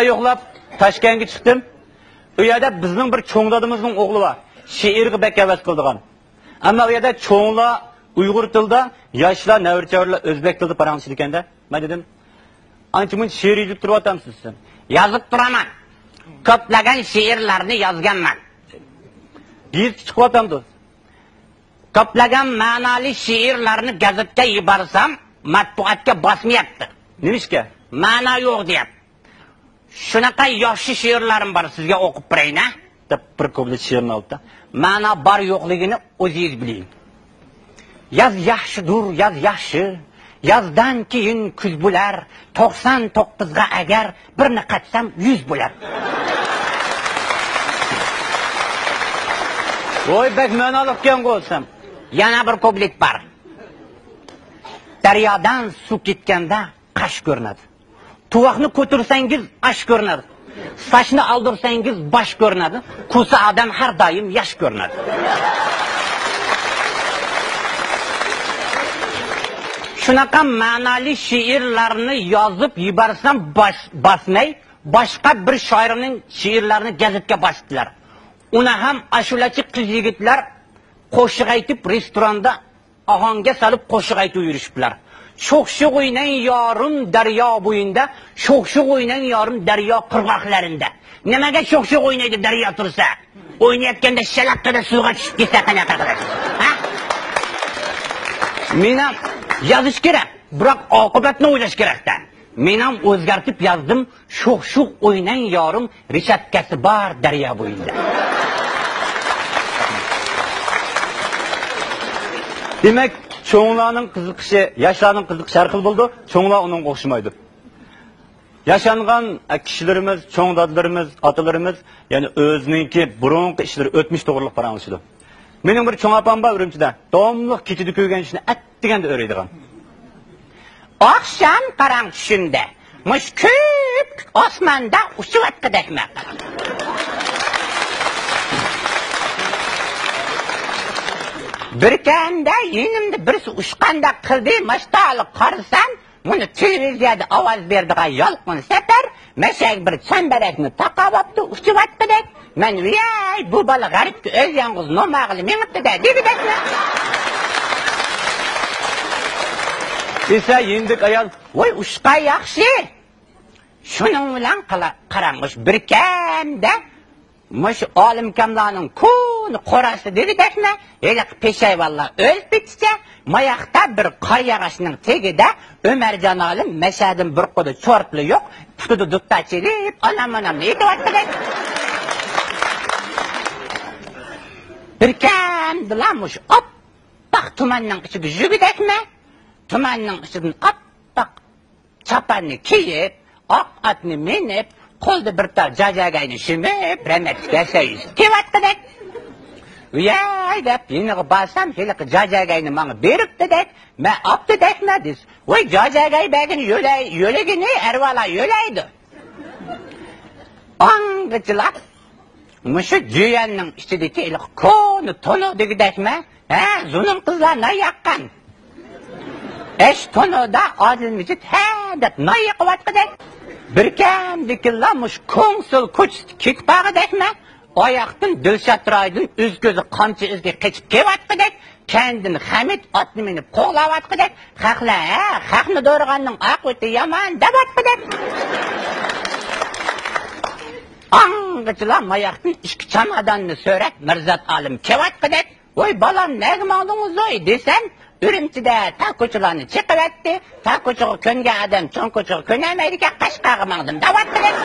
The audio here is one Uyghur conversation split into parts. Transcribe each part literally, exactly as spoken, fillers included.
يوقلاپ تاشكەنتكە چىقتىم. ئۇ يەردە بىزنىڭ بىر چوڭ دادىمىزنىڭ ئوغلى بار. شېئىرغا بەك ھەۋەس قىلىدىغان. ئەمما ئۇ يەردە چوڭلار ئۇيغۇر تىلىدا، ياشلار، نەۋرە-چەۋرىلەر ئۆزبەك تىلىدا پاراڭلىشىدىكەن-دە. مەن دېدىم، ئانچە-مۇنچە شېئىر يېزىپ تۇرۇۋاتامسىز دېسەم، يازىپ تۇرىمەن. كۆپلىگەن شېئىرلارنى يازغانمەن. گېزىتكە چىقىۋاتامدۇ؟ كۆپلىگەن مەنالىق شېئىرلارنى گېزىتكە يېبەرسەم، مەتبۇئاتقا باسمايتتى. نېمىشقا؟ مەنا يوق دەپ. شۇناقا ياخشى شېئىرلارىم بار، سىزگە ئوقۇپ بېرەينا، دەپ بىر كۇپلېت شېئىرنى ئالدى. مەنا بار يوقلۇقىنى ئۆزىڭىز بىلىڭ. ياز ياخشىدۇر، ياز ياخشى. يازدىن كېيىن كۈز بولار. توقسان توققۇزغا ئەگەر بىرنى قاتسام، يۈز بولار. ۋوي، بەك مەنالىقكەنغۇ دېسەم. يەنە بىر كۇپلېت بار. دەريادىن سۇ كەتكەندە قاش كۆرۈنىدۇ. تۇۋاقنى كۆتۈرسەڭگىز، ئاش كۆرۈنىدۇ. ساچنى ئالدۇرساڭگىز، باش كۆرۈنىدۇ. كوسا ئادەم ھەر دائىم ياش كۆرۈنىدۇ. شۇناقا مەنالىق شېئىرلارنى يازىپ يېبەرسەم، باش، باسماي، باشقا بىر شائىرنىڭ شېئىرلىرىنى گېزىتكە باستىلار. ئۇنى ھەم ئاشۇلارچە قىز يىگىتلەر قوشاق ئېيتىپ، رېستوراندا ئاھاڭگە سېلىپ قوشاق ئېيتىپ يۈرۈشۈپلەر. شوخشۇق ئويناڭ يارىم دەريا بويىدا، شوخشۇق ئويناڭ يارىم دەريا قىرغاقلىرىدا. نېمىگە شوخشۇق ئوينايدۇ دەريا تۇرسا؟ ئوينايدىغاندا شالاققىدە سۇغا چۈشۈپ كەتسە قانداق قىلىسىز؟ ھە؟ مېنىڭ يازىش كېرەك، بىراق ئاقىۋەتنى ئويلاش كېرەك-تە. مېنىڭ ئۆزگەرتىپ يازدىم، شوخشۇق ئويناڭ يارىم، رېشاتكاسى بار دەريا بويىدا. دېمەك، چوڭلارنىڭ قىزىقىشى، ياشلارنىڭ قىزىقىشى ھەر خىل بولىدۇ، چوڭلار ئۇنىڭغا ئوخشىمايدۇ. ياشانغان كىشىلىرىمىز، چوڭ دادىلىرىمىز، ئاتىلىرىمىز، يەنى ئۆزىنىڭكى بۇرۇنقى ئىشلىرى، ئۆتمۈش توغرىلىق پاراڭلىشىدۇ. مېنىڭ بىر چوڭ ئاپام بار ئۈرۈمچىدە، داۋاملىق كېچىدە كۆرگەن ئىشىنى ئەتىگەندە ئۆرەيدىغان. ئاخشام قاراڭ چۈشۈمدە، مۇشۇ كۆك ئاسماندا ئۇچۇۋاتقۇدەكمەن. بىركەمدە يېنىمدا بىرسى ئۇچقاندەك قىلدى، ماشتالىق قارىسام، مۇنۇ تېلېۋىزىيەدە ئاۋاز بېرىدىغان يالقۇن سەپەر، مەشەگە بىر چەمبىرەكنى تاقاۋاپتۇ، ئۇچۇۋاتقۇدەك. مەن، ۋىيەي، بۇ بالا غەربكە ئۆزى يالغۇز نوماغىلى مېڭىپتۇ-دە، دېگۈدەكمەن. دېسە، يېنىدىكى ئايال، ۋاي، ئۇچقان ياخشى. شۇنىڭ بىلەن قالا-، قاراڭ، مۇشۇ بىركەمدە مۇشۇ ئالىمكاملارنىڭ كونا قوراسى دېگۈدەكمەن، ھېلىقى پېشايۋانلار ئۆلۈپ كېتىشىچە، ماياقتا بىر قارا ياغاچنىڭ تېگىدە ئۆمەرجان ئالىم مەشەدىن بىر قولىدا چورتلا يوق، پۇتىدا دۇتار چېلىپ، ئانام-مانامنى ئېيتىۋاتقۇدەك. بىركەمدىلا مۇشۇ ئاپئاق تۇماننىڭ ئىچىدە يۈرگۈدەكمەن، تۇماننىڭ ئىچىدىن ئاپئاق چاپاننى كىيىپ، ئاق ئاتنى مىنىپ، قولىدا بىر تال جاجاگاينى شىمىپ، رەھمەتلىك ياشايسىز. كېلىۋاتقۇدەك. ۋىيەي دەپ يېنىغا بارسام، ھېلىقى جاجاگاينى ماڭا بېرىپتۇدەك، مەن ئاپتۇدەكمەن دېسە، ۋاي، جاجاگاي بەرگىنى يۆلەي-، يۆلىگىنى ئەرۋالا يۆلەيدۇ. ئاڭغىچىلا مۇشۇ جۈيەننىڭ ئىچىدىكى ھېلىقى كونا تونۇق دېگۈدەكمەن، ھە، زۇنۇن قىزلار نان ياققان. ئەش تونۇدا ئادىل مىجىت ھە دەپ نان يېقىۋاتقۇدەك. بىركەمدىكىنلا مۇشۇ كوڭسۇل كوچىسىدا كېتىپ بارغۇدەكمەن. ئاياقتىن دىلشات رايىدىن ئۆز كۆزى قامچا ئىزىگە قېچىپ كېلىۋاتقۇدەك. كەينىدىن خەمىت ئاتنى مىنىپ قوغلاۋاتقۇدەك. خەقلەر، ھە، خەقنى دورىغاننىڭ ئاقىۋىتى يامان دەۋاتقۇدەك. ئاڭغىچىلا ماياقتىن ئىككى چاماداننى سۆرەپ مىرزات ئالىم كېلىۋاتقۇدەك. ۋاي بالام، نەگە ماڭدىڭىزۇي دېسەم، ئۈرۈمچىدە تاغ كوچىلارنى چېقىۋەتتى. تاغ كوچىغا كۆنگەن ئادەم چوڭ كوچىغا كۆنەلمەيدىكەن، قەشقەرگە ماڭدىم دەۋاتقۇدەك.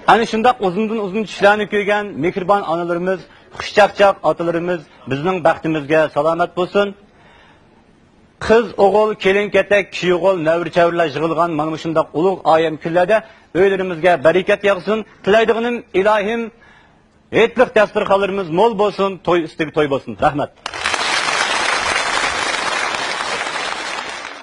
ئەنە شۇنداق ئۇزۇندىن ئۇزۇن چۈشلەرنى كۆرگەن مېھرىبان ئانىلىرىمىز، خۇشچاقچاق ئاتىلىرىمىز بىزنىڭ بەختىمىزگە سالامەت بولسۇن. قىز ئوغۇل، كېلىن كېتەك، كىشى ئوغۇل، نەۋرە چەۋرىلەر يىغىلغان مانا مۇشۇنداق ئۇلۇغ ئايەم كۈنلەردە ئۆيلىرىمىزگە بەرىكەت ياغسۇن. تىلەيدىغىنىم، ئىلاھىم، ھېيتلىق دەستۇرخانلىرىمىز مول بولسۇن، توي ئۈستىگە توي بولسۇن. رەھمەت.